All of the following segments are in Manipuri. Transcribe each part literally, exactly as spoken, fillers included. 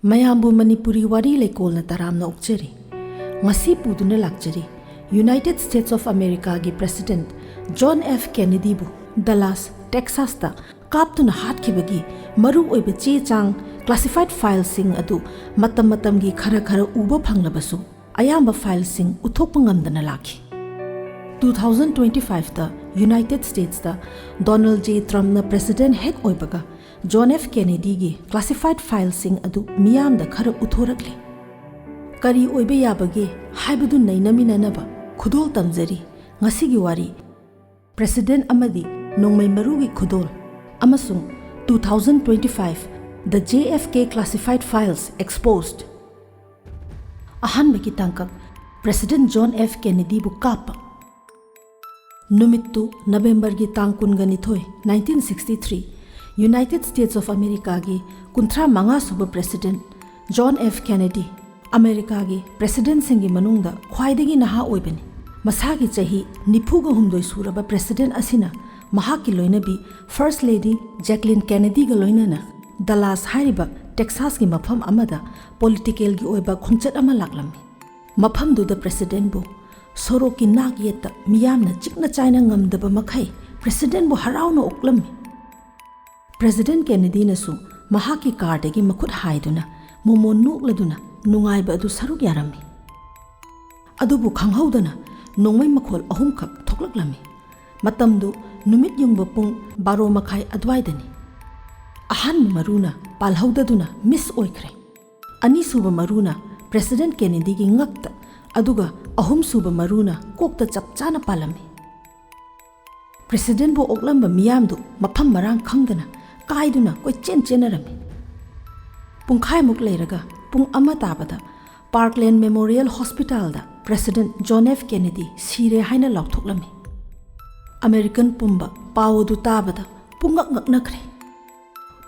ꯃꯌꯥꯝꯕꯨ ꯃꯅꯤꯄꯨꯔꯤ ꯋꯥꯔꯤ ꯂꯩꯀꯣꯜꯅ ꯇꯔꯥꯝꯅ ꯑꯣꯛꯆꯔꯤ꯫ ꯉꯁꯤ ꯄꯨꯗꯨꯅ ꯂꯥꯛꯆꯔꯤ United States of Americaꯒꯤ President John F Kennedyꯕꯨ Dallas, Texasꯇ ꯀꯥꯞꯇꯨꯅ ꯍꯥꯠꯈꯤꯕꯒꯤ ꯃꯔꯨ ꯑꯣꯏꯕ ꯆꯦ ꯆꯥꯡ, classified filesꯁꯤꯡ ꯑꯗꯨ ꯃꯇꯝ ꯃꯇꯝꯒꯤ ꯈꯔ ꯈꯔ ꯎꯕ ꯐꯪꯂꯕꯁꯨ, ꯑꯌꯥꯝꯕ filesꯁꯤꯡ ꯎꯠꯊꯣꯛꯄ ꯉꯝꯗꯅ ꯂꯥꯛꯈꯤ꯫ Two thousand twenty fiveꯇ United Statesꯇ Donald J Trumpꯅ President ꯍꯦꯛ ꯑꯣꯏꯕꯒ, John F Kennedyꯒꯤ classified filesꯁꯤꯡ ꯑꯗꯨ ꯃꯤꯌꯥꯝꯗ ꯈꯔ ꯎꯠꯊꯣꯔꯛꯂꯤ꯫ ꯀꯔꯤ ꯑꯣꯏꯕ ꯌꯥꯕꯒꯦ ꯍꯥꯏꯕꯗꯨ ꯅꯩꯅꯃꯤꯟꯅꯅꯕ ꯈꯨꯗꯣꯜ ꯇꯝꯖꯔꯤ ꯉꯁꯤꯒꯤ ꯋꯥꯔꯤ, President ꯑꯃꯗꯤ ꯅꯣꯡꯃꯩ ꯃꯔꯨꯒꯤ ꯈꯨꯗꯣꯜ, ꯑꯃꯁꯨꯡ two thousand twenty five The J F K Classified Files Exposed꯫ ꯑꯍꯥꯟꯕꯒꯤ ꯇꯥꯡꯀꯛ, President John F Kennedyꯕꯨ ꯀꯥꯞꯄ꯫ ꯅꯨꯃꯤꯠꯇꯨ Novemberꯒꯤ ꯇꯥꯡ ꯀꯨꯟꯒ ꯅꯤꯊꯣꯏ, nineteen sixty three, United States of Americaꯒꯤ ꯀꯨꯟꯊ꯭ꯔꯥ ꯃꯉꯥ ꯁꯨꯕ President John F Kennedy, ꯑꯃꯦꯔꯤꯀꯥꯒꯤ Presidentꯁꯤꯡꯒꯤ ꯃꯅꯨꯡꯗ ꯈ꯭ꯋꯥꯏꯗꯒꯤ ꯅꯍꯥ ꯑꯣꯏꯕꯅꯤ꯫ ꯃꯁꯥꯒꯤ ꯆꯍꯤ ꯅꯤꯐꯨꯒ ꯍꯨꯝꯗꯣꯏ ꯁꯨꯔꯕ President ꯑꯁꯤꯅ ꯃꯍꯥꯛꯀꯤ ꯂꯣꯏꯅꯕꯤ First Lady Jacqueline Kennedyꯒ ꯂꯣꯏꯅꯅ Dallas ꯍꯥꯏꯔꯤꯕ Texasꯀꯤ ꯃꯐꯝ ꯑꯃꯗ politicalꯒꯤ ꯑꯣꯏꯕ ꯈꯣꯡꯆꯠ ꯑꯃ ꯂꯥꯛꯂꯝꯃꯤ꯫ ꯃꯐꯝꯗꯨꯗ Presidentꯕꯨ ꯁꯣꯔꯣꯛꯀꯤ ꯅꯥꯛ ꯌꯦꯠꯇ ꯃꯤꯌꯥꯝꯅ ꯆꯤꯛꯅ ꯆꯥꯏꯅ ꯉꯝꯗꯕ ꯃꯈꯩ Presidentꯕꯨ ꯍꯔꯥꯎꯅ ꯑꯣꯛꯂꯝꯃꯤ꯫ President Kennedyꯅꯁꯨ ꯃꯍꯥꯛꯀꯤ carꯗꯒꯤ ꯃꯈꯨꯠ ꯍꯥꯏꯗꯨꯅ, ꯃꯣꯃꯣꯟ ꯅꯣꯛꯂꯗꯨꯅ ꯅꯨꯡꯉꯥꯏꯕ ꯑꯗꯨ ꯁꯔꯨꯛ ꯌꯥꯔꯝꯃꯤ꯫ ꯑꯗꯨꯕꯨ ꯈꯪꯍꯧꯗꯅ ꯅꯣꯡꯃꯩ ꯃꯈꯣꯜ ꯑꯍꯨꯝꯈꯛ ꯊꯣꯛꯂꯛꯂꯝꯃꯤ꯫ ꯃꯇꯝꯗꯨ ꯅꯨꯃꯤꯠ ꯌꯨꯡꯕ ꯄꯨꯡ ꯕꯥꯔꯣ ꯃꯈꯥꯏ ꯑꯗꯨꯋꯥꯏꯗꯅꯤ꯫ ꯑꯍꯥꯟꯕ ꯃꯔꯨꯅ ꯄꯥꯜꯍꯧꯗꯗꯨꯅ miss ꯑꯣꯏꯈ꯭ꯔꯦ꯫ ꯑꯅꯤꯁꯨꯕ ꯃꯔꯨꯅ President Kennedyꯒꯤ ꯉꯛꯇ, ꯑꯗꯨꯒ ꯑꯍꯨꯝꯁꯨꯕ ꯃꯔꯨꯅ ꯀꯣꯛꯇ ꯆꯞ ꯆꯥꯅ ꯄꯥꯜꯂꯝꯃꯤ꯫ Presidentꯕꯨ ꯑꯣꯛꯂꯝꯕ ꯃꯤꯌꯥꯝꯗꯨ ꯃꯐꯝ ꯃꯔꯥꯡ ꯈꯪꯗꯅ ꯀꯥꯏꯗꯨꯅ ꯀꯣꯏꯆꯦꯟ ꯆꯦꯟꯅꯔꯝꯃꯤ꯫ ꯄꯨꯡꯈꯥꯏꯃꯨꯛ ꯂꯩꯔꯒ ꯄꯨꯡ ꯑꯃ ꯇꯥꯕꯗ Parkland Memorial Hospitalꯗ President John F Kennedy ꯁꯤꯔꯦ ꯍꯥꯏꯅ ꯂꯥꯎꯊꯣꯛꯂꯝꯃꯤ꯫ American ꯄꯨꯝꯕ ꯄꯥꯎ ꯑꯗꯨ ꯇꯥꯕꯗ ꯄꯨꯡꯉꯛ ꯉꯛꯅꯈ꯭ꯔꯦ꯫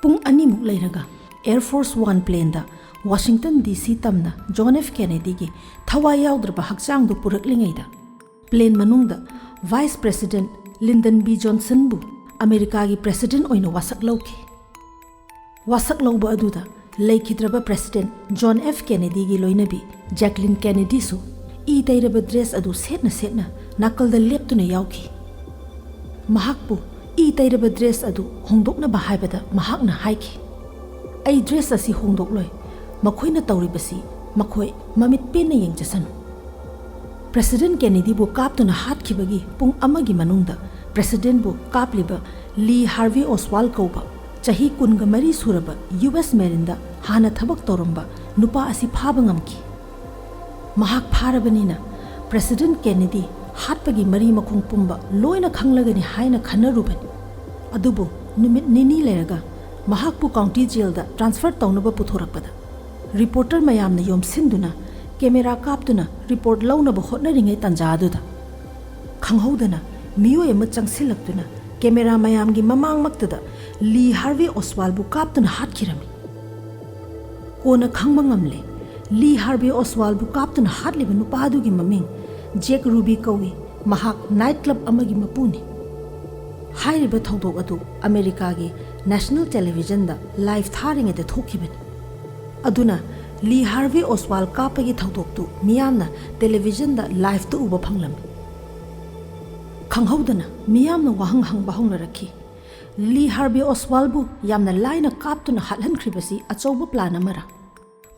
ꯄꯨꯡ ꯑꯅꯤꯃꯨꯛ ꯂꯩꯔꯒ Air Force One planeꯗ Washington D C ꯇꯝꯅ John F Kennedyꯒꯤ ꯊꯋꯥꯏ ꯌꯥꯎꯗ꯭ꯔꯕ ꯍꯛꯆꯥꯡꯗꯨ ꯄꯨꯔꯛꯂꯤꯉꯩꯗ, plane ꯃꯅꯨꯡꯗ Vice President Lyndon B Johnsonꯕꯨ ꯑꯃꯦꯔꯤꯀꯥꯒꯤ President ꯑꯣꯏꯅ ꯋꯥꯁꯛ ꯂꯧꯈꯤ꯫ ꯋꯥꯁꯛ ꯂꯧꯕ ꯑꯗꯨꯗ ꯂꯩꯈꯤꯗ꯭ꯔꯕ ꯄ꯭ꯔꯦꯁꯤꯗꯦꯟꯠ ꯖꯣꯟ ꯑꯦꯐ ꯀꯦꯅꯦꯗꯤꯒꯤ ꯂꯣꯏꯅꯕꯤ ꯖꯦꯀꯂꯤꯟ ꯀꯦꯅꯦꯗꯤꯁꯨ ꯏ ꯇꯩꯔꯕ ꯗ꯭ꯔꯦꯁ ꯑꯗꯨ ꯁꯦꯠꯅ ꯁꯦꯠꯅ ꯅꯥꯀꯜꯗ ꯂꯦꯞꯇꯨꯅ ꯌꯥꯎꯈꯤ꯫ ꯃꯍꯥꯛꯄꯨ ꯏ ꯇꯩꯔꯕ ꯗ꯭ꯔꯦꯁ ꯑꯗꯨ ꯍꯣꯡꯗꯣꯛꯅꯕ ꯍꯥꯏꯕꯗ ꯃꯍꯥꯛꯅ ꯍꯥꯏꯈꯤ, "ꯑꯩ ꯗ꯭ꯔꯦꯁ ꯑꯁꯤ ꯍꯣꯡꯗꯣꯛꯂꯣꯏ꯫ ꯃꯈꯣꯏꯅ ꯇꯧꯔꯤꯕꯁꯤ ꯃꯈꯣꯏ ꯃꯃꯤꯠ ꯄꯦꯟꯅ ꯌꯦꯡꯖꯁꯅꯨ꯫" ꯄ꯭ꯔꯦꯁꯤꯗꯦꯟꯠ ꯀꯦꯅꯦꯗꯤꯕꯨ ꯀꯥꯞꯇꯨꯅ ꯍꯥꯠꯈꯤꯕꯒꯤ ꯄꯨꯡ ꯑꯃꯒꯤ ꯃꯅꯨꯡꯗ ꯄ꯭ꯔꯦꯁꯤꯗꯦꯟꯠꯕꯨ ꯀꯥꯞꯂꯤꯕ ꯂꯤ ꯍꯥꯔꯚꯦ ꯑꯣꯁꯋꯥꯜꯗ ꯀꯧꯕ ꯆꯍꯤ ꯀꯨꯟꯒ ꯃꯔꯤ ꯁꯨꯔꯕ ꯌꯨ ꯑꯦꯁ ꯃꯦꯔꯤꯟꯗ ꯍꯥꯟꯅ ꯊꯕꯛ ꯇꯧꯔꯝꯕ ꯅꯨꯄꯥ ꯑꯁꯤ ꯐꯥꯕ ꯉꯝꯈꯤ꯫ ꯃꯍꯥꯛ ꯐꯥꯔꯕꯅꯤꯅ ꯄ꯭ꯔꯦꯁꯤꯗꯦꯟꯠ ꯀꯦꯅꯦꯗꯤ ꯍꯥꯠꯄꯒꯤ ꯃꯔꯤ ꯃꯈꯣꯡ ꯄꯨꯝꯕ ꯂꯣꯏꯅ ꯈꯪꯂꯒꯅꯤ ꯍꯥꯏꯅ ꯈꯟꯅꯔꯨꯕꯅꯤ꯫ ꯑꯗꯨꯕꯨ ꯅꯨꯃꯤꯠ ꯅꯤꯅꯤ ꯂꯩꯔꯒ ꯃꯍꯥꯛꯄꯨ ꯀꯥꯎꯟꯇꯤ ꯖꯦꯜꯗ ꯇ꯭ꯔꯥꯟꯁꯐꯔ ꯇꯧꯅꯕ ꯄꯨꯊꯣꯔꯛꯄꯗ, ꯔꯤꯄꯣꯔꯇꯔ ꯃꯌꯥꯝꯅ ꯌꯣꯝꯁꯤꯟꯗꯨꯅ ꯀꯦꯃꯦꯔꯥ ꯀꯥꯞꯇꯨꯅ ꯔꯤꯄꯣꯔꯠ ꯂꯧꯅꯕ ꯍꯣꯠꯅꯔꯤꯉꯩ ꯇꯥꯟꯖꯥ ꯑꯗꯨꯗ ꯈꯪꯍꯧꯗꯅ ꯃꯤꯑꯣꯏ ꯑꯃ ꯆꯪꯁꯤꯜꯂꯛꯇꯨꯅ ꯀꯦꯃꯦꯔꯥ ꯃꯌꯥꯝꯒꯤ ꯃꯃꯥꯡꯃꯛꯇꯗ ꯂꯤ ꯍꯥꯔꯚꯦ ꯑꯣꯁꯋꯥꯜꯕꯨ ꯀꯥꯞꯇꯨꯅ ꯍꯥꯠꯈꯤꯔꯝꯃꯤ꯫ ꯀꯣꯟꯅ ꯈꯪꯕ ꯉꯝꯂꯦ, ꯂꯤ ꯍꯥꯔꯚꯦ ꯑꯣꯁꯋꯥꯜꯕꯨ ꯀꯥꯞꯇꯨꯅ ꯍꯥꯠꯂꯤꯕ ꯅꯨꯄꯥ ꯑꯗꯨꯒꯤ ꯃꯃꯤꯡ ꯖꯦꯛ ꯔꯨꯕꯤ ꯀꯧꯏ꯫ ꯃꯍꯥꯛ ꯅꯥꯏꯠ ꯀ꯭ꯂꯕ ꯑꯃꯒꯤ ꯃꯄꯨꯅꯤ꯫ ꯍꯥꯏꯔꯤꯕ ꯊꯧꯗꯣꯛ ꯑꯗꯨ ꯑꯃꯦꯔꯤꯀꯥꯒꯤ ꯅꯦꯁꯅꯦꯜ ꯇꯦꯂꯤꯚꯤꯖꯟꯗ ꯂꯥꯏꯚ ꯊꯥꯔꯤꯉꯩꯗ ꯊꯣꯛꯈꯤꯕꯅꯤ꯫ ꯑꯗꯨꯅ ꯂꯤ ꯍꯥꯔꯚꯦ ꯑꯣꯁꯋꯥꯜ ꯀꯥꯞꯄꯒꯤ ꯊꯧꯗꯣꯛꯇꯨ ꯃꯤꯌꯥꯝꯅ ꯇꯦꯂꯤꯚꯤꯖꯟꯗ ꯂꯥꯏꯚꯇ ꯎꯕ ꯐꯪꯂꯝꯃꯤ꯫ ꯈꯪꯍꯧꯗꯅ ꯃꯤꯌꯥꯝꯅ ꯋꯥꯍꯪ ꯍꯪꯕ ꯍꯧꯅꯔꯛꯈꯤ, "ꯂꯤ ꯍꯥꯔꯚꯦ ꯑꯣꯁꯋꯥꯜꯕꯨ ꯌꯥꯝꯅ ꯂꯥꯏꯅ ꯀꯥꯞꯇꯨꯅ ꯍꯥꯠꯍꯟꯈ꯭ꯔꯤꯕꯁꯤ ꯑꯆꯧꯕ ꯄ꯭ꯂꯥꯟ ꯑꯃꯔ?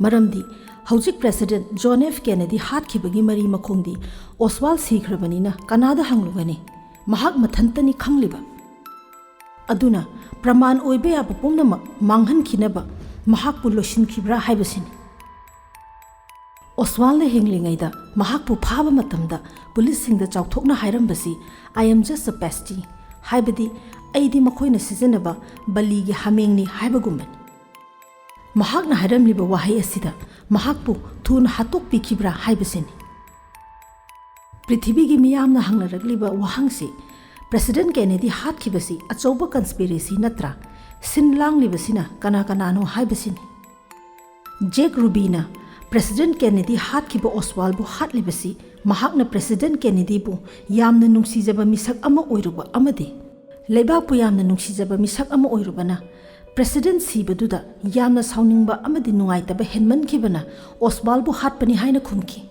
ꯃꯔꯝꯗꯤ ꯍꯧꯖꯤꯛ ꯄ꯭ꯔꯦꯁꯤꯗꯦꯟꯠ ꯖꯣꯟ ꯑꯦꯐ ꯀꯦꯅꯦꯗꯤ ꯍꯥꯠꯈꯤꯕꯒꯤ ꯃꯔꯤ ꯃꯈꯣꯡꯗꯤ ꯑꯣꯁꯋꯥꯜ ꯁꯤꯈ꯭ꯔꯕꯅꯤꯅ ꯀꯅꯥꯗ ꯍꯪꯂꯨꯒꯅꯤ? ꯃꯍꯥꯛ ꯃꯊꯟꯇꯅꯤ ꯈꯪꯂꯤꯕ꯫ ꯑꯗꯨꯅ ꯄ꯭ꯔꯃꯥꯟ ꯑꯣꯏꯕ ꯌꯥꯕ ꯄꯨꯝꯅꯃꯛ ꯃꯥꯡꯍꯟꯈꯤꯅꯕ ꯃꯍꯥꯛꯄꯨ ꯂꯣꯏꯁꯤꯟꯈꯤꯕ꯭ꯔꯥ ꯍꯥꯏꯕꯁꯤꯅꯤ꯫" ꯑꯣꯁꯋꯥꯜꯅ ꯍꯤꯡꯂꯤꯉꯩꯗ ꯃꯍꯥꯛꯄꯨ ꯐꯥꯕ ꯃꯇꯝꯗ ꯄꯨꯂꯤꯁꯁꯤꯡꯗ ꯆꯥꯎꯊꯣꯛꯅ ꯍꯥꯏꯔꯝꯕꯁꯤ, "I am just a pasty", ꯍꯥꯏꯕꯗꯤ, "ꯑꯩꯗꯤ ꯃꯈꯣꯏꯅ ꯁꯤꯖꯤꯟꯅꯕ ꯕꯂꯤꯒꯤ ꯍꯥꯃꯦꯡꯅꯤ" ꯍꯥꯏꯕꯒꯨꯝꯕꯅꯤ꯫ ꯃꯍꯥꯛꯅ ꯍꯥꯏꯔꯝꯂꯤꯕ ꯋꯥꯍꯩ ꯑꯁꯤꯗ ꯃꯍꯥꯛꯄꯨ ꯊꯨꯅ ꯍꯥꯠꯇꯣꯛꯄꯤꯈꯤꯕ꯭ꯔꯥ ꯍꯥꯏꯕꯁꯤꯅꯤ꯫ ꯄ꯭ꯔꯤꯊꯤꯕꯤꯒꯤ ꯃꯤꯌꯥꯝꯅ ꯍꯪꯅꯔꯛꯂꯤꯕ ꯋꯥꯍꯪꯁꯤ, ꯄ꯭ꯔꯦꯁꯤꯗꯦꯟꯠ ꯀꯦꯅꯦꯗꯤ ꯍꯥꯠꯈꯤꯕꯁꯤ ꯑꯆꯧꯕ ꯀꯟꯁꯄꯤꯔꯦꯁꯤ ꯅꯠꯇ꯭ꯔꯥ? ꯁꯤꯟ ꯂꯥꯡꯂꯤꯕꯁꯤꯅ ꯀꯅꯥ ꯀꯅꯥꯅꯣ ꯍꯥꯏꯕꯁꯤꯅꯤ꯫ ꯖꯦꯛ ꯔꯨꯕꯤꯅ ꯄ꯭ꯔꯦꯁꯤꯗꯦꯟꯠ ꯀꯦꯅꯦꯗꯤ ꯍꯥꯠꯈꯤꯕ ꯑꯣꯁꯋꯥꯜꯕꯨ ꯍꯥꯠꯂꯤꯕꯁꯤ ꯃꯍꯥꯛꯅ ꯄ꯭ꯔꯦꯁꯤꯗꯦꯟꯠ ꯀꯦꯅꯦꯗꯤꯕꯨ ꯌꯥꯝꯅ ꯅꯨꯡꯁꯤꯖꯕ ꯃꯤꯁꯛ ꯑꯃ ꯑꯣꯏꯔꯨꯕ ꯑꯃꯗꯤ ꯂꯩꯕꯥꯛꯄꯨ ꯌꯥꯝꯅ ꯅꯨꯡꯁꯤꯖꯕ ꯃꯤꯁꯛ ꯑꯃ ꯑꯣꯏꯔꯨꯕꯅ ꯄ꯭ꯔꯦꯁꯤꯗꯦꯟꯠ ꯁꯤꯕꯗꯨꯗ ꯌꯥꯝꯅ ꯁꯥꯎꯅꯤꯡꯕ ꯑꯃꯗꯤ ꯅꯨꯡꯉꯥꯏꯇꯕ ꯍꯦꯟꯃꯟꯈꯤꯕꯅ ꯑꯣꯁꯋꯥꯜꯕꯨ ꯍꯥꯠꯄꯅꯤ ꯍꯥꯏꯅ ꯈꯨꯝꯈꯤ꯫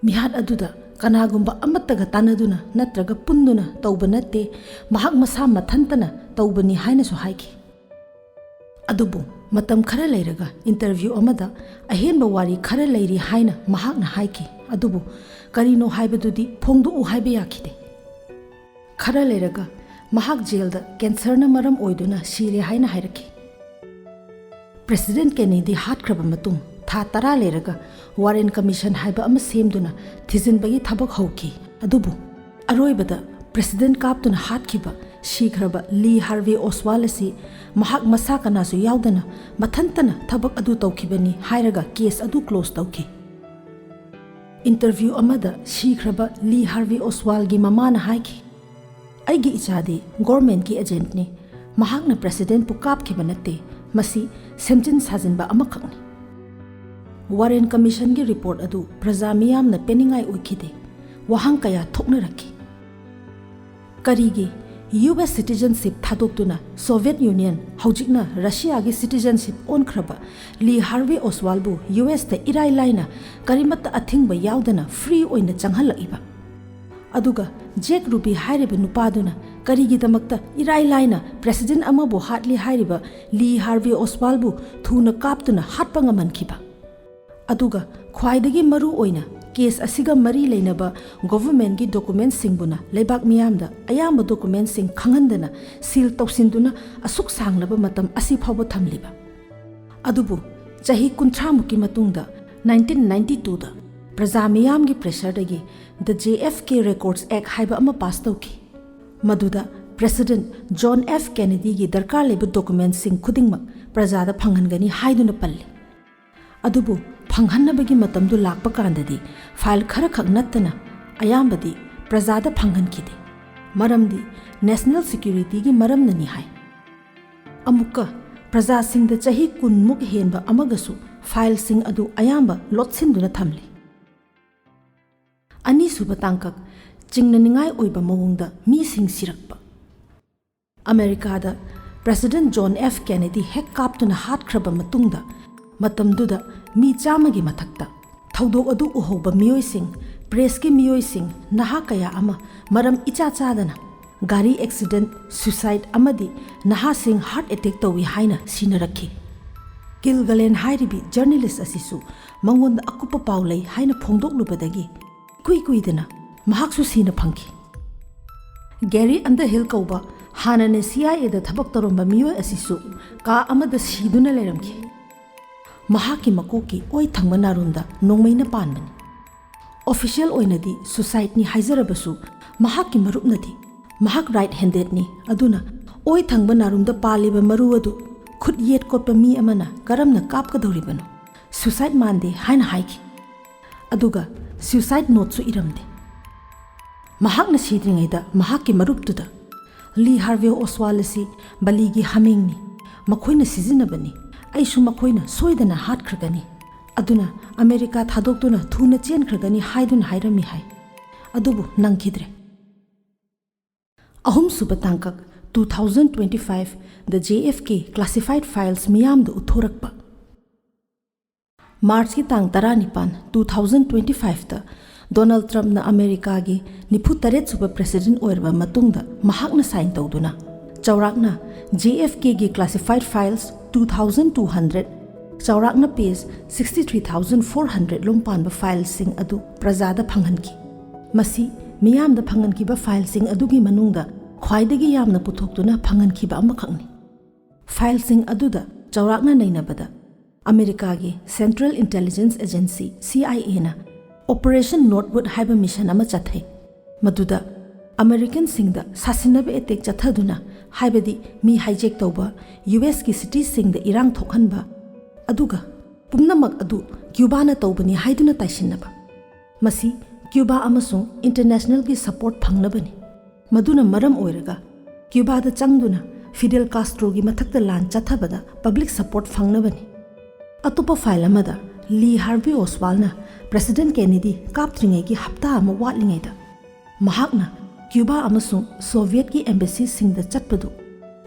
ꯃꯤꯍꯥꯠ ꯑꯗꯨꯗ ꯀꯅꯥꯒꯨꯝꯕ ꯑꯃꯠꯇꯒ ꯇꯥꯟꯅꯗꯨꯅ ꯅꯠꯇ꯭ꯔꯒ ꯄꯨꯟꯗꯨꯅ ꯇꯧꯕ ꯅꯠꯇꯦ, ꯃꯍꯥꯛ ꯃꯁꯥ ꯃꯊꯟꯇꯅ ꯇꯧꯕꯅꯤ ꯍꯥꯏꯅꯁꯨ ꯍꯥꯏꯈꯤ꯫ ꯑꯗꯨꯕꯨ ꯃꯇꯝ ꯈꯔ ꯂꯩꯔꯒ ꯏꯟꯇꯔꯚ꯭ꯌꯨ ꯑꯃꯗ ꯑꯍꯦꯟꯕ ꯋꯥꯔꯤ ꯈꯔ ꯂꯩꯔꯤ ꯍꯥꯏꯅ ꯃꯍꯥꯛꯅ ꯍꯥꯏꯈꯤ꯫ ꯑꯗꯨꯕꯨ ꯀꯔꯤꯅꯣ ꯍꯥꯏꯕꯗꯨꯗꯤ ꯐꯣꯡꯗꯣꯛꯎ ꯍꯥꯏꯕ ꯌꯥꯈꯤꯗꯦ꯫ ꯈꯔ ꯂꯩꯔꯒ ꯃꯍꯥꯛ ꯖꯦꯜꯗ ꯀꯦꯟꯁꯔꯅ ꯃꯔꯝ ꯑꯣꯏꯗꯨꯅ ꯁꯤꯔꯦ ꯍꯥꯏꯅ ꯍꯥꯏꯔꯛꯈꯤ꯫ ꯄ꯭ꯔꯦꯁꯤꯗꯦꯟꯠ ꯀꯦꯅꯦꯗꯤ ꯍꯥꯠꯈ꯭ꯔꯕ ꯃꯇꯨꯡ ꯊꯥ ꯇꯔꯥ ꯂꯩꯔꯒ ꯋꯥꯔꯦꯟ ꯀꯃꯤꯁꯟ ꯍꯥꯏꯕ ꯑꯃ ꯁꯦꯝꯗꯨꯅ ꯊꯤꯖꯤꯟꯕꯒꯤ ꯊꯕꯛ ꯍꯧꯈꯤ꯫ ꯑꯗꯨꯕꯨ ꯑꯔꯣꯏꯕꯗ ꯄ꯭ꯔꯦꯁꯤꯗꯦꯟꯠ ꯀꯥꯞꯇꯨꯅ ꯍꯥꯠꯈꯤꯕ ꯁꯤꯈ꯭ꯔꯕ ꯂꯤ ꯍꯥꯔꯚꯦ ꯑꯣꯁꯋꯥꯜ ꯑꯁꯤ ꯃꯍꯥꯛ ꯃꯁꯥ ꯀꯅꯥꯁꯨ ꯌꯥꯎꯗꯅ ꯃꯊꯟꯇꯅ ꯊꯕꯛ ꯑꯗꯨ ꯇꯧꯈꯤꯕꯅꯤ ꯍꯥꯏꯔꯒ ꯀꯦꯁ ꯑꯗꯨ ꯀ꯭ꯂꯣꯖ ꯇꯧꯈꯤ꯫ ꯏꯟꯇꯔꯚ꯭ꯌꯨ ꯑꯃꯗ ꯁꯤꯈ꯭ꯔꯕ ꯂꯤ ꯍꯥꯔꯚꯦ ꯑꯣꯁꯋꯥꯜꯒꯤ ꯃꯃꯥꯅ ꯍꯥꯏꯈꯤ, "ꯑꯩꯒꯤ ꯏꯆꯥꯗꯤ ꯒꯣꯔꯃꯦꯟꯠꯀꯤ ꯑꯦꯖꯦꯟꯠꯅꯤ꯫ ꯃꯍꯥꯛꯅ ꯄ꯭ꯔꯦꯁꯤꯗꯦꯟꯠꯄꯨ ꯀꯥꯞꯈꯤꯕ ꯅꯠꯇꯦ꯫ ꯃꯁꯤ ꯁꯦꯝꯖꯤꯟ ꯁꯥꯖꯤꯟꯕ ꯑꯃꯈꯛꯅꯤ꯫" ꯋꯥꯔꯦꯟ ꯀꯃꯤꯁꯟꯒꯤ ꯔꯤꯄꯣꯔꯠ ꯑꯗꯨ ꯄ꯭ꯔꯖꯥ ꯃꯤꯌꯥꯝꯅ ꯄꯦꯟꯅꯤꯡꯉꯥꯏ ꯑꯣꯏꯈꯤꯗꯦ꯫ ꯋꯥꯍꯪ ꯀꯌꯥ ꯊꯣꯛꯅꯔꯛꯈꯤ꯫ ꯀꯔꯤꯒꯤ ꯌꯨ ꯑꯦꯁ ꯁꯤꯇꯤꯖꯟꯁꯤꯞ ꯊꯥꯗꯣꯛꯇꯨꯅ ꯁꯣꯚꯤꯌꯦꯠ ꯌꯨꯅꯤꯌꯟ, ꯍꯧꯖꯤꯛꯅ ꯔꯁꯤꯌꯥꯒꯤ ꯁꯤꯇꯤꯖꯟꯁꯤꯞ ꯑꯣꯟꯈ꯭ꯔꯕ, ꯂꯤ ꯍꯥꯔꯚꯦ ꯑꯣꯁꯋꯥꯜꯕꯨ ꯌꯨ ꯑꯦꯁꯇ ꯏꯔꯥꯏ ꯂꯥꯏꯅ ꯀꯔꯤꯃꯠꯇ ꯑꯊꯤꯡꯕ ꯌꯥꯎꯗꯅ ꯐ꯭ꯔꯤ ꯑꯣꯏꯅ ꯆꯪꯍꯜꯂꯛꯏꯕ? ꯑꯗꯨꯒ ꯖꯦꯛ ꯔꯨꯕꯤ ꯍꯥꯏꯔꯤꯕ ꯅꯨꯄꯥꯗꯨꯅ ꯀꯔꯤꯒꯤꯗꯃꯛꯇ ꯏꯔꯥꯏ ꯂꯥꯏꯅ ꯄ꯭ꯔꯦꯁꯤꯗꯦꯟꯠ ꯑꯃꯕꯨ ꯍꯥꯠꯂꯤ ꯍꯥꯏꯔꯤꯕ ꯂꯤ ꯍꯥꯔꯚꯦ ꯑꯣꯁꯋꯥꯜꯕꯨ ꯊꯨꯅ ꯀꯥꯞꯇꯨꯅ ꯍꯥꯠꯄ ꯉꯝꯍꯟꯈꯤꯕ? ꯑꯗꯨꯒ ꯈ꯭ꯋꯥꯏꯗꯒꯤ ꯃꯔꯨ ꯑꯣꯏꯅ ꯀꯦꯁ ꯑꯁꯤꯒ ꯃꯔꯤ ꯂꯩꯅꯕ ꯒꯣꯚꯔꯃꯦꯟꯠꯀꯤ ꯗꯣꯀꯨꯃꯦꯟꯠꯁꯤꯡꯕꯨꯅ ꯂꯩꯕꯥꯛ ꯃꯤꯌꯥꯝꯗ ꯑꯌꯥꯝꯕ ꯗꯣꯀꯨꯃꯦꯟꯠꯁꯤꯡ ꯈꯪꯍꯟꯗꯅ ꯁꯤꯜ ꯇꯧꯁꯤꯟꯗꯨꯅ ꯑꯁꯨꯛ ꯁꯥꯡꯂꯕ ꯃꯇꯝ ꯑꯁꯤ ꯐꯥꯎꯕ ꯊꯝꯂꯤꯕ? ꯑꯗꯨꯕꯨ ꯆꯍꯤ ꯀꯨꯟꯊ꯭ꯔꯥ ꯃꯨꯛꯀꯤ ꯃꯇꯨꯡꯗ ꯅꯥꯏꯟꯇꯤꯟ ꯅꯥꯏꯟꯇꯤ ꯇꯨꯗ ꯄ꯭ꯔꯖꯥ ꯃꯤꯌꯥꯝꯒꯤ ꯄ꯭ꯔꯦꯁꯔꯗꯒꯤ The J F K Records Act ꯍꯥꯏꯕ ꯑꯃ ꯄꯥꯁ ꯇꯧꯈꯤ꯫ ꯃꯗꯨꯗ ꯄ꯭ꯔꯦꯁꯤꯗꯦꯟꯠ ꯖꯣꯟ ꯑꯦꯐ ꯀꯦꯅꯦꯗꯤꯒꯤ ꯗꯔꯀꯥꯔ ꯂꯩꯕ ꯗꯣꯀꯨꯃꯦꯟꯠꯁꯤꯡ ꯈꯨꯗꯤꯡꯃꯛ ꯄ꯭ꯔꯖꯥꯗ ꯐꯪꯍꯟꯒꯅꯤ ꯍꯥꯏꯗꯨꯅ ꯄꯜꯂꯤ꯫ ꯑꯗꯨꯕꯨ ꯐꯪꯍꯟꯅꯕꯒꯤ ꯃꯇꯝꯗꯨ ꯂꯥꯛꯄ ꯀꯥꯟꯗꯗꯤ ꯐꯥꯏꯜ ꯈꯔꯈꯛ ꯅꯠꯇꯅ ꯑꯌꯥꯝꯕꯗꯤ ꯄ꯭ꯔꯖꯥꯗ ꯐꯪꯍꯟꯈꯤꯗꯦ꯫ ꯃꯔꯝꯗꯤ ꯅꯦꯁꯅꯦꯜ ꯁꯦꯀ꯭ꯌꯨꯔꯤꯇꯤꯒꯤ ꯃꯔꯝꯅꯅꯤ ꯍꯥꯏ꯫ ꯑꯃꯨꯛꯀ ꯄ꯭ꯔꯖꯥꯁꯤꯡꯗ ꯆꯍꯤ ꯀꯨꯟꯃꯨꯛ ꯍꯦꯟꯕ ꯑꯃꯒꯁꯨ ꯐꯥꯏꯜꯁꯤꯡ ꯑꯗꯨ ꯑꯌꯥꯝꯕ ꯂꯣꯠꯁꯤꯟꯗꯨꯅ ꯊꯝꯂꯤ꯫ ꯑꯅꯤꯁꯨꯕ ꯇꯥꯡꯀꯛ, ꯆꯤꯡꯅꯅꯤꯡꯉꯥꯏ ꯑꯣꯏꯕ ꯃꯑꯣꯡꯗ ꯃꯤꯁꯤꯡ ꯁꯤꯔꯛꯄ꯫ ꯑꯃꯦꯔꯤꯀꯥꯗ ꯄ꯭ꯔꯦꯁꯤꯗꯦꯟꯠ ꯖꯣꯟ ꯑꯦꯐ ꯀꯦꯅꯦꯗꯤ ꯍꯦꯛ ꯀꯥꯞꯇꯨꯅ ꯍꯥꯠꯈ꯭ꯔꯕ ꯃꯇꯨꯡꯗ, ꯃꯇꯝꯗꯨꯗ ꯃꯤ ꯆꯥꯝꯃꯒꯤ ꯃꯊꯛꯇ, ꯊꯧꯗꯣꯛ ꯑꯗꯨ ꯎꯍꯧꯕ ꯃꯤꯑꯣꯏꯁꯤꯡ, ꯄ꯭ꯔꯦꯁꯀꯤ ꯃꯤꯑꯣꯏꯁꯤꯡ, ꯅꯍꯥ ꯀꯌꯥ ꯑꯃ ꯃꯔꯝ ꯏꯆꯥ ꯆꯥꯗꯅ ꯒꯥꯔꯤ ꯑꯦꯛꯁꯤꯗꯦꯟꯠ, ꯁ꯭ꯌꯨꯁꯥꯏꯗ ꯑꯃꯗꯤ ꯅꯍꯥꯁꯤꯡ ꯍꯥꯔꯠ ꯑꯦꯇꯦꯛ ꯇꯧꯏ ꯍꯥꯏꯅ ꯁꯤꯅꯔꯛꯈꯤ꯫ ꯀꯤꯜꯒꯂꯦꯟ ꯍꯥꯏꯔꯤꯕꯤ ꯖꯔꯅꯦꯂꯤꯁ ꯑꯁꯤꯁꯨ ꯃꯉꯣꯟꯗ ꯑꯀꯨꯞꯄ ꯄꯥꯎ ꯂꯩ ꯍꯥꯏꯅ ꯐꯣꯡꯗꯣꯛꯂꯨꯕꯗꯒꯤ ꯏꯀꯨꯏ ꯀꯨꯏꯗꯅ ꯃꯍꯥꯛꯁꯨ ꯁꯤꯅ ꯐꯪꯈꯤ꯫ ꯒꯦꯔꯤ ꯑꯟꯗꯔꯍꯤꯜ ꯀꯧꯕ ꯍꯥꯟꯅꯅ ꯁꯤ ꯑꯥꯏ ꯑꯦꯗ ꯊꯕꯛ ꯇꯧꯔꯝꯕ ꯃꯤꯑꯣꯏ ꯑꯁꯤꯁꯨ ꯀꯥ ꯑꯃꯗ ꯁꯤꯗꯨꯅ ꯂꯩꯔꯝꯈꯤ꯫ ꯃꯍꯥꯛꯀꯤ ꯃꯀꯣꯛꯀꯤ ꯑꯣꯏ ꯊꯪꯕ ꯅꯥꯔꯨꯝꯗ ꯅꯣꯡꯃꯩꯅ ꯄꯥꯟꯕꯅꯤ꯫ ꯑꯣꯐꯤꯁꯤꯌꯦꯜ ꯑꯣꯏꯅꯗꯤ ꯁ꯭ꯌꯨꯁꯥꯏꯗꯅꯤ ꯍꯥꯏꯖꯔꯕꯁꯨ, ꯃꯍꯥꯛꯀꯤ ꯃꯔꯨꯞꯅꯗꯤ ꯃꯍꯥꯛ ꯔꯥꯏꯠ ꯍꯦꯟꯗꯦꯗꯅꯤ, ꯑꯗꯨꯅ ꯑꯣꯏ ꯊꯪꯕ ꯅꯥꯔꯨꯝꯗ ꯄꯥꯜꯂꯤꯕ ꯃꯔꯨ ꯑꯗꯨ ꯈꯨꯠ ꯌꯦꯠ ꯀꯣꯠꯄ ꯃꯤ ꯑꯃꯅ ꯀꯔꯝꯅ ꯀꯥꯞꯀꯗꯧꯔꯤꯕꯅꯣ? ꯁ꯭ꯌꯨꯁꯥꯏꯗ ꯃꯥꯟꯗꯦ ꯍꯥꯏꯅ ꯍꯥꯏꯈꯤ꯫ ꯑꯗꯨꯒ ꯁ꯭ꯌꯨꯁꯥꯏꯗ ꯅꯣꯠꯁꯨ ꯏꯔꯝꯗꯦ꯫ ꯃꯍꯥꯛꯅ ꯁꯤꯗ꯭ꯔꯤꯉꯩꯗ ꯃꯍꯥꯛꯀꯤ ꯃꯔꯨꯞꯇꯨꯗ, "ꯂꯤ ꯍꯥꯔꯚꯦ ꯑꯣꯁꯋꯥꯜ ꯑꯁꯤ ꯕꯂꯤꯒꯤ ꯍꯥꯃꯦꯡꯅꯤ, ꯃꯈꯣꯏꯅ ꯁꯤꯖꯤꯟꯅꯕꯅꯤ, ꯑꯩꯁꯨ ꯃꯈꯣꯏꯅ ꯁꯣꯏꯗꯅ ꯍꯥꯠꯈ꯭ꯔꯒꯅꯤ, ꯑꯗꯨꯅ ꯑꯃꯦꯔꯤꯀꯥ ꯊꯥꯗꯣꯛꯇꯨꯅ ꯊꯨꯅ ꯆꯦꯟꯈ꯭ꯔꯒꯅꯤ" ꯍꯥꯏꯗꯨꯅ ꯍꯥꯏꯔꯝꯃꯤ ꯍꯥꯏ꯫ ꯑꯗꯨꯕꯨ ꯅꯪꯈꯤꯗ꯭ꯔꯦ꯫ ꯑꯍꯨꯝꯁꯨꯕ ꯇꯥꯡꯀꯛ, two thousand twenty five, the J F K classified files ꯃꯤꯌꯥꯝꯗ ꯎꯠꯊꯣꯔꯛꯄ꯫ ꯃꯥꯔꯆꯀꯤ ꯇꯥꯡ ꯇꯔꯥꯅꯤꯄꯥꯟ, two thousand twenty five ꯇ ꯗꯣꯅꯥꯜꯗ ꯇ꯭ꯔꯝꯞꯅ ꯑꯃꯦꯔꯤꯀꯥꯒꯤ ꯅꯤꯐꯨ ꯇꯔꯦꯠ ꯁꯨꯕ ꯄ꯭ꯔꯦꯁꯤꯗꯦꯟꯠ ꯑꯣꯏꯔꯕ ꯃꯇꯨꯡꯗ ꯃꯍꯥꯛꯅ ꯁꯥꯏꯟ ꯇꯧꯗꯨꯅ ꯆꯥꯎꯔꯥꯛꯅ J F K ꯒꯤ classified files two thousand two hundred, ꯆꯥꯎꯔꯥꯛꯅ page sixty three thousand four hundred ꯂꯣꯝ ꯄꯥꯟꯕ ꯐꯥꯏꯜꯁꯤꯡ ꯑꯗꯨ ꯄ꯭ꯔꯖꯥꯗ ꯐꯪꯍꯟꯈꯤ꯫ ꯃꯁꯤ ꯃꯤꯌꯥꯝꯗ ꯐꯪꯍꯟꯈꯤꯕ ꯐꯥꯏꯜꯁꯤꯡ ꯑꯗꯨꯒꯤ ꯃꯅꯨꯡꯗ ꯈ꯭ꯋꯥꯏꯗꯒꯤ ꯌꯥꯝꯅ ꯄꯨꯊꯣꯛꯇꯨꯅ ꯐꯪꯍꯟꯈꯤꯕ ꯑꯃꯈꯛꯅꯤ꯫ ꯐꯥꯏꯜꯁꯤꯡ ꯑꯗꯨꯗ ꯆꯥꯎꯔꯥꯛꯅ ꯅꯩꯅꯕꯗ ꯑꯃꯦꯔꯤꯀꯥꯒꯤ Central Intelligence Agency, C I A ꯅ Operation Northwoods ꯍꯥꯏꯕ ꯃꯤꯁꯟ ꯑꯃ ꯆꯠꯊꯩ, ꯃꯗꯨꯗ ꯑꯃꯦꯔꯤꯀꯟꯁꯤꯡꯗ ꯁꯥꯁꯤꯟꯅꯕ ꯑꯦꯇꯦꯛ ꯆꯠꯊꯗꯨꯅ, ꯍꯥꯏꯕꯗꯤ ꯃꯤ ꯍꯥꯏꯖꯦꯛ ꯇꯧꯕ, ꯌꯨ ꯑꯦꯁꯀꯤ ꯁꯤꯇꯤꯁꯤꯡꯗ ꯏꯔꯥꯡ ꯊꯣꯛꯍꯟꯕ, ꯑꯗꯨꯒ ꯄꯨꯝꯅꯃꯛ ꯑꯗꯨ ꯀ꯭ꯌꯨꯕꯥꯅ ꯇꯧꯕꯅꯤ ꯍꯥꯏꯗꯨꯅ ꯇꯥꯏꯁꯤꯟꯅꯕ꯫ ꯃꯁꯤ ꯀ꯭ꯌꯨꯕꯥ ꯑꯃꯁꯨꯡ ꯏꯟꯇꯔꯅꯦꯁꯅꯦꯜꯒꯤ ꯁꯄꯣꯔꯠ ꯐꯪꯅꯕꯅꯤ꯫ ꯃꯗꯨꯅ ꯃꯔꯝ ꯑꯣꯏꯔꯒ ꯀ꯭ꯌꯨꯕꯥꯗ ꯆꯪꯗꯨꯅ ꯐꯤꯗꯦꯜ ꯀꯥꯁꯇ꯭ꯔꯣꯒꯤ ꯃꯊꯛꯇ ꯂꯥꯟ ꯆꯠꯊꯕꯗ ꯄꯕ꯭ꯂꯤꯛ ꯁꯄꯣꯔꯠ ꯐꯪꯅꯕꯅꯤ꯫ ꯑꯇꯣꯞꯄ ꯐꯥꯏꯜ ꯑꯃꯗ ꯂꯤ ꯍꯥꯔꯚꯤ ꯑꯣꯁꯋꯥꯜꯅ ꯄ꯭ꯔꯦꯁꯤꯗꯦꯟꯠ ꯀꯦꯅꯦꯗꯤ ꯀꯥꯞꯇ꯭ꯔꯤꯉꯩꯒꯤ ꯍꯞꯇꯥ ꯑꯃ ꯋꯥꯠꯂꯤꯉꯩꯗ ꯃꯍꯥꯛꯅ ꯀ꯭ꯌꯨꯕꯥ ꯑꯃꯁꯨꯡ ꯁꯣꯚꯤꯌꯦꯠꯀꯤ ꯑꯦꯝꯕꯦꯁꯤꯁꯤꯡꯗ ꯆꯠꯄꯗꯨ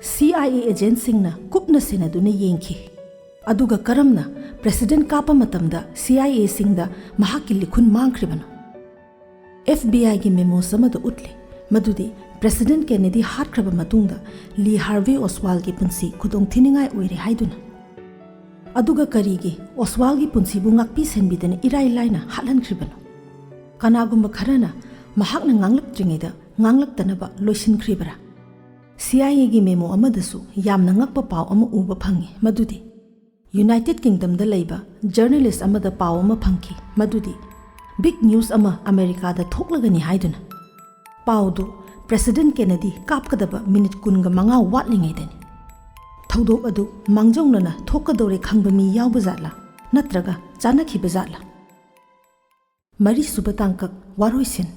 C I A agentꯁꯤꯡꯅ ꯀꯨꯞꯅ ꯁꯦꯟꯅꯗꯨꯅ ꯌꯦꯡꯈꯤ꯫ ꯑꯗꯨꯒ ꯀꯔꯝꯅ President ꯀꯥꯞꯄ ꯃꯇꯝꯗ C I Aꯁꯤꯡꯗ ꯃꯍꯥꯛꯀꯤ ꯂꯤꯈꯨꯟ ꯃꯥꯡꯈ꯭ꯔꯤꯕꯅꯣ? F B Iꯒꯤ memos ꯑꯃꯗ ꯎꯠꯂꯤ ꯃꯗꯨꯗꯤ President Kennedy ꯍꯥꯠꯈ꯭ꯔꯕ ꯃꯇꯨꯡꯗ Lee Harvey Oswaldꯒꯤ ꯄꯨꯟꯁꯤ ꯈꯨꯗꯣꯡꯊꯤꯅꯤꯡꯉꯥꯏ ꯑꯣꯏꯔꯦ ꯍꯥꯏꯗꯨꯅ꯫ ꯑꯗꯨꯒ ꯀꯔꯤꯒꯤ Oswaldꯒꯤ ꯄꯨꯟꯁꯤꯕꯨ ꯉꯥꯛꯄꯤ ꯁꯦꯟꯕꯤꯗꯅ ꯏꯔꯥꯏ ꯂꯥꯏꯅ ꯍꯥꯠꯍꯟꯈ꯭ꯔꯤꯕꯅꯣ? ꯀꯅꯥꯒꯨꯝꯕ ꯈꯔꯅ ꯃꯍꯥꯛꯅ ꯉꯥꯡꯂꯛꯇ꯭ꯔꯤꯉꯩꯗ ꯉꯥꯡꯂꯛꯇꯅꯕ ꯂꯣꯏꯁꯤꯟꯈ꯭ꯔꯤꯕꯔꯥ? C I Aꯒꯤ memo ꯑꯃꯗꯁꯨ ꯌꯥꯝꯅ ꯉꯛꯄ ꯄꯥꯎ ꯑꯃ ꯎꯕ ꯐꯪꯉꯤ, ꯃꯗꯨꯗꯤ United Kingdomꯗ ꯂꯩꯕ journalist ꯑꯃꯗ ꯄꯥꯎ ꯑꯃ ꯐꯪꯈꯤ, ꯃꯗꯨꯗꯤ big news ꯑꯃ ꯑꯃꯦꯔꯤꯀꯥꯗ ꯊꯣꯛꯂꯒꯅꯤ ꯍꯥꯏꯗꯨꯅ꯫ ꯄꯥꯎꯗꯨ President Kennedy ꯀꯥꯞꯀꯗꯕ ꯃꯤꯅꯤꯠ ꯀꯨꯟꯒ ꯃꯉꯥ ꯋꯥꯠꯂꯤꯉꯩꯗꯅꯤ꯫ ꯊꯧꯗꯣꯛ ꯑꯗꯨ ꯃꯥꯡꯖꯧꯅꯅ ꯊꯣꯛꯀꯗꯧꯔꯦ ꯈꯪꯕ ꯃꯤ ꯌꯥꯎꯕ ꯖꯥꯠꯂꯥ? ꯅꯠꯇ꯭ꯔꯒ ꯆꯥꯅꯈꯤꯕ ꯖꯥꯠꯂꯥ? ꯃꯔꯤꯁꯨꯕ ꯇꯥꯡꯀꯛ, ꯋꯥꯔꯣꯏꯁꯤꯟ꯫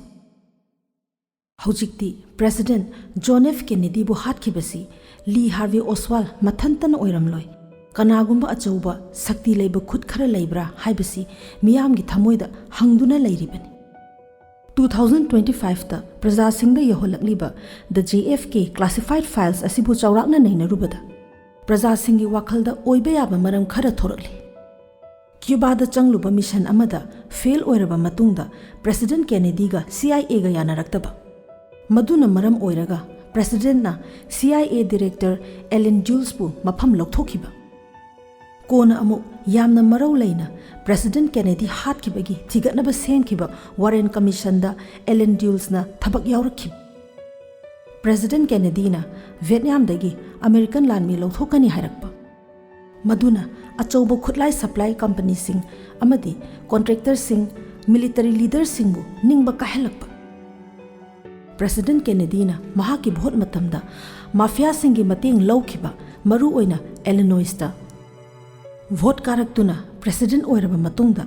ꯍꯧꯖꯤꯛꯇꯤ President John F Kennedyꯕꯨ ꯍꯥꯠꯈꯤꯕꯁꯤ Lee Harvey Oswald ꯃꯊꯟꯇꯅ ꯑꯣꯏꯔꯝꯂꯣꯏ꯫ ꯀꯅꯥꯒꯨꯝꯕ ꯑꯆꯧꯕ ꯁꯛꯇꯤ ꯂꯩꯕ ꯈꯨꯠ ꯈꯔ ꯂꯩꯕ꯭ꯔꯥ ꯍꯥꯏꯕꯁꯤ ꯃꯤꯌꯥꯝꯒꯤ ꯊꯃꯣꯏꯗ ꯍꯪꯗꯨꯅ ꯂꯩꯔꯤꯕꯅꯤ꯫ Two thousand twenty fiveꯇ ꯄ꯭ꯔꯖꯥꯁꯤꯡꯗ ꯌꯧꯍꯜꯂꯛꯂꯤꯕ The J F K classified files ꯑꯁꯤꯕꯨ ꯆꯥꯎꯔꯥꯛꯅ ꯅꯩꯅꯔꯨꯕꯗ, ꯄ꯭ꯔꯖꯥꯁꯤꯡꯒꯤ ꯋꯥꯈꯜꯗ ꯑꯣꯏꯕ ꯌꯥꯕ ꯃꯔꯝ ꯈꯔ ꯊꯣꯔꯛꯂꯤ꯫ ꯀ꯭ꯌꯨꯕꯥꯗ ꯆꯪꯂꯨꯕ mission ꯑꯃꯗ fail ꯑꯣꯏꯔꯕ ꯃꯇꯨꯡꯗ President Kennedyꯒ C I Aꯒ ꯌꯥꯅꯔꯛꯇꯕ꯫ ꯃꯗꯨꯅ ꯃꯔꯝ ꯑꯣꯏꯔꯒ Presidentꯅ C I A Director Allen Dulesꯄꯨ ꯃꯐꯝ ꯂꯧꯊꯣꯛꯈꯤꯕ꯫ ꯀꯣꯟꯅ ꯑꯃꯨꯛ ꯌꯥꯝꯅ ꯃꯔꯧ ꯂꯩꯅ President Kennedy ꯍꯥꯠꯈꯤꯕꯒꯤ ꯊꯤꯒꯠꯅꯕ ꯁꯦꯝꯈꯤꯕ Warren Commissionꯗ Allen Dulesꯅ ꯊꯕꯛ ꯌꯥꯎꯔꯛꯈꯤꯕ꯫ President Kennedyꯅ Vietnamꯗꯒꯤ American ꯂꯥꯟꯃꯤ ꯂꯧꯊꯣꯛꯀꯅꯤ ꯍꯥꯏꯔꯛꯄ꯫ ꯃꯗꯨꯅ ꯑꯆꯧꯕ ꯈꯨꯠꯂꯥꯏ supply companyꯁꯤꯡ ꯑꯃꯗꯤ contractorꯁꯤꯡ, military leaderꯁꯤꯡꯕꯨ ꯅꯤꯡꯕ ꯀꯥꯏꯍꯜꯂꯛꯄ꯫ President Kennedyꯅ ꯃꯍꯥꯛꯀꯤ vote ꯃꯇꯝꯗ mafiaꯁꯤꯡꯒꯤ ꯃꯇꯦꯡ ꯂꯧꯈꯤꯕ, ꯃꯔꯨꯑꯣꯏꯅ Illinoisꯇ꯫ Vote ꯀꯥꯔꯛꯇꯨꯅ President ꯑꯣꯏꯔꯕ ꯃꯇꯨꯡꯗ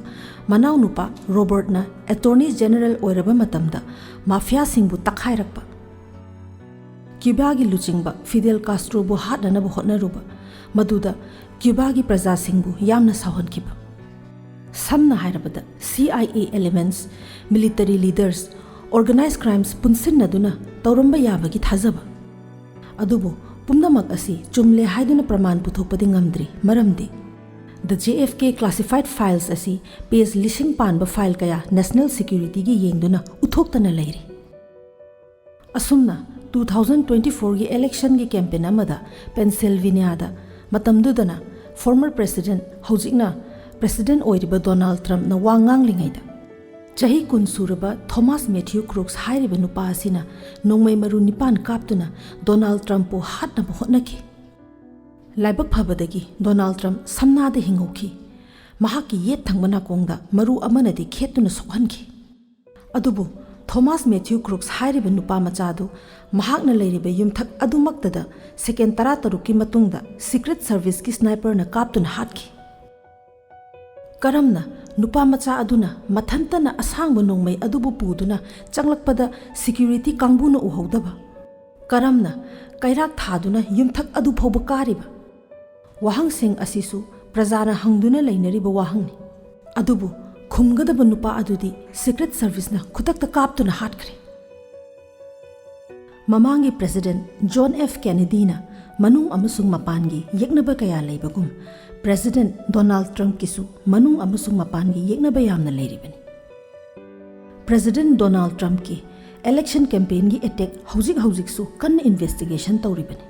ꯃꯅꯥꯎꯅꯨꯄꯥ Robertꯅ Attorney General ꯑꯣꯏꯔꯕ ꯃꯇꯝꯗ mafiaꯁꯤꯡꯕꯨ ꯇꯛꯈꯥꯏꯔꯛꯄ꯫ ꯀ꯭ꯌꯨꯕꯥꯒꯤ ꯂꯨꯆꯤꯡꯕ Fidel Castroꯕꯨ ꯍꯥꯠꯅꯅꯕ ꯍꯣꯠꯅꯔꯨꯕ, ꯃꯗꯨꯗ ꯀ꯭ꯌꯨꯕꯥꯒꯤ ꯄ꯭ꯔꯖꯥꯁꯤꯡꯕꯨ ꯌꯥꯝꯅ ꯁꯥꯎꯍꯟꯈꯤꯕ꯫ ꯁꯝꯅ ꯍꯥꯏꯔꯕꯗ, C I A elements, military leaders, organized crimes ꯄꯨꯟꯁꯤꯟꯅꯗꯨꯅ ꯇꯧꯔꯝꯕ ꯌꯥꯕꯒꯤ ꯊꯥꯖꯕ꯫ ꯑꯗꯨꯕꯨ ꯄꯨꯝꯅꯃꯛ ꯑꯁꯤ ꯆꯨꯝꯂꯦ ꯍꯥꯏꯗꯨꯅ ꯄ꯭ꯔꯃꯥꯟ ꯄꯨꯊꯣꯛꯄꯗꯤ ꯉꯝꯗ꯭ꯔꯤ꯫ ꯃꯔꯝꯗꯤ, The J F K Classified Files ꯑꯁꯤ page ꯂꯤꯁꯤꯡ ꯄꯥꯟꯕ file ꯀꯌꯥ National Security ꯒꯤ ꯌꯦꯡꯗꯨꯅ ꯎꯠꯊꯣꯛꯇꯅ ꯂꯩꯔꯤ꯫ ꯑꯁꯨꯝꯅ, two thousand twenty four ꯒꯤ election ꯒꯤ campaign ꯑꯃꯗ Pennsylvania ꯗ, ꯃꯇꯝꯗꯨꯗꯅ former President, ꯍꯧꯖꯤꯛꯅ President ꯑꯣꯏꯔꯤꯕ Donald Trump ꯅ ꯋꯥ ꯉꯥꯡꯂꯤꯉꯩꯗ, ꯆꯍꯤ ꯀꯨꯟ ꯁꯨꯔꯕ Thomas Matthew Crooks ꯍꯥꯏꯔꯤꯕ ꯅꯨꯄꯥ ꯑꯁꯤꯅ ꯅꯣꯡꯃꯩ ꯃꯔꯨ ꯅꯤꯄꯥꯟ ꯀꯥꯞꯇꯨꯅ Donald Trump ꯄꯨ ꯍꯥꯠꯅꯕ ꯍꯣꯠꯅꯈꯤ꯫ ꯂꯥꯏꯕꯛ ꯐꯕꯗꯒꯤ Donald Trump ꯁꯝꯅꯥꯗ ꯍꯤꯡꯍꯧꯈꯤ꯫ ꯃꯍꯥꯛꯀꯤ ꯌꯦꯠ ꯊꯪꯕ ꯅꯥꯀꯣꯡꯗ ꯃꯔꯨ ꯑꯃꯅꯗꯤ ꯈꯦꯠꯇꯨꯅ ꯁꯣꯛꯍꯟꯈꯤ꯫ ꯑꯗꯨꯕꯨ Thomas Matthew Crooks ꯍꯥꯏꯔꯤꯕ ꯅꯨꯄꯥ ꯃꯆꯥꯗꯨ ꯃꯍꯥꯛꯅ ꯂꯩꯔꯤꯕ ꯌꯨꯝꯊꯛ ꯑꯗꯨꯃꯛꯇꯗ second ꯇꯔꯥꯇꯔꯨꯛꯀꯤ ꯃꯇꯨꯡꯗ Secret Service ꯀꯤ sniper ꯅ ꯀꯥꯞꯇꯨꯅ ꯍꯥꯠꯈꯤ꯫ ꯀꯔꯝꯅ ꯅꯨꯄꯥ ꯃꯆꯥ ꯑꯗꯨꯅ ꯃꯊꯟꯇꯅ ꯑꯁꯥꯡꯕ ꯅꯣꯡꯃꯩ ꯑꯗꯨꯕꯨ ꯄꯨꯗꯨꯅ ꯆꯪꯂꯛꯄꯗ security ꯀꯥꯡꯕꯨꯅ ꯎꯍꯧꯗꯕ? ꯀꯔꯝꯅ ꯀꯩꯔꯥꯛ ꯊꯥꯗꯨꯅ ꯌꯨꯝꯊꯛ ꯑꯗꯨ ꯐꯥꯎꯕ ꯀꯥꯔꯤꯕ? ꯋꯥꯍꯪꯁꯤꯡ ꯑꯁꯤꯁꯨ ꯄ꯭ꯔꯖꯥꯅ ꯍꯪꯗꯨꯅ ꯂꯩꯅꯔꯤꯕ ꯋꯥꯍꯪꯅꯤ꯫ ꯑꯗꯨꯕꯨ ꯈꯨꯝꯒꯗꯕ ꯅꯨꯄꯥ ꯑꯗꯨꯗꯤ Secret Service ꯅ ꯈꯨꯗꯛꯇ ꯀꯥꯞꯇꯨꯅ ꯍꯥꯠꯈ꯭ꯔꯦ꯫ ꯃꯃꯥꯡꯒꯤ President John F Kennedy ꯅ ꯃꯅꯨꯡ ꯑꯃꯁꯨꯡ ꯃꯄꯥꯟꯒꯤ ꯌꯦꯛꯅꯕ ꯀꯌꯥ ꯂꯩꯕꯒꯨꯝ, President Donald Trump ꯀꯤꯁꯨ ꯃꯅꯨꯡ ꯑꯃꯁꯨꯡ ꯃꯄꯥꯟꯒꯤ ꯌꯦꯛꯅꯕ ꯌꯥꯝꯅ ꯂꯩꯔꯤꯕꯅꯤ꯫ President Donald Trump ꯀꯤ election campaign ꯒꯤ attack ꯍꯧꯖꯤꯛ ꯍꯧꯖꯤꯛꯁꯨ ꯀꯟꯅ investigation ꯇꯧꯔꯤꯕꯅꯤ꯫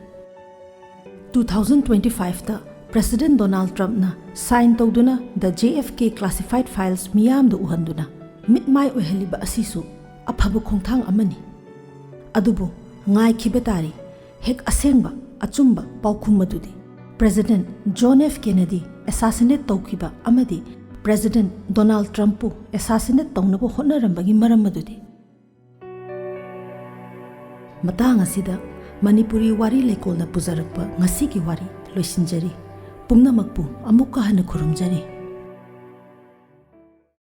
Two thousand twenty five ꯇ President Donald Trump ꯅ sign ꯇꯧꯗꯨꯅ The J F K Classified Files ꯃꯤꯌꯥꯝꯗ ꯎꯍꯟꯗꯨꯅ ꯃꯤꯠꯃꯥꯏ ꯑꯣꯏꯍꯜꯂꯤꯕ ꯑꯁꯤꯁꯨ ꯑꯐꯕ ꯈꯣꯡꯊꯥꯡ ꯑꯃꯅꯤ꯫ ꯑꯗꯨꯕꯨ ꯉꯥꯏꯈꯤꯕ ꯇꯥꯔꯤ, ꯍꯦꯛ ꯑꯁꯦꯡꯕ ꯑꯆꯨꯝꯕ ꯄꯥꯎꯈꯨꯝ ꯑꯗꯨꯗꯤ꯫ President John F Kennedy assassinate ꯇꯧꯈꯤꯕ ꯑꯃꯗꯤ President Donald Trump ꯄꯨ assassinate ꯇꯧꯅꯕ ꯍꯣꯠꯅꯔꯝꯕꯒꯤ ꯃꯔꯝ ꯑꯗꯨꯗꯤ꯫ ꯃꯇꯥꯡ ꯑꯁꯤꯗ ꯃꯅꯤꯄꯨꯔꯤ ꯋꯥꯔꯤ ꯂꯩꯀꯣꯜꯅ ꯄꯨꯖꯔꯛꯄ ꯉꯁꯤꯒꯤ ꯋꯥꯔꯤ ꯂꯣꯏꯁꯤꯟꯖꯔꯤ꯫ ꯄꯨꯝꯅꯃꯛꯄꯨ ꯑꯃꯨꯛꯀ ꯍꯟꯅ ꯈꯨꯔꯨꯝꯖꯔꯤ꯫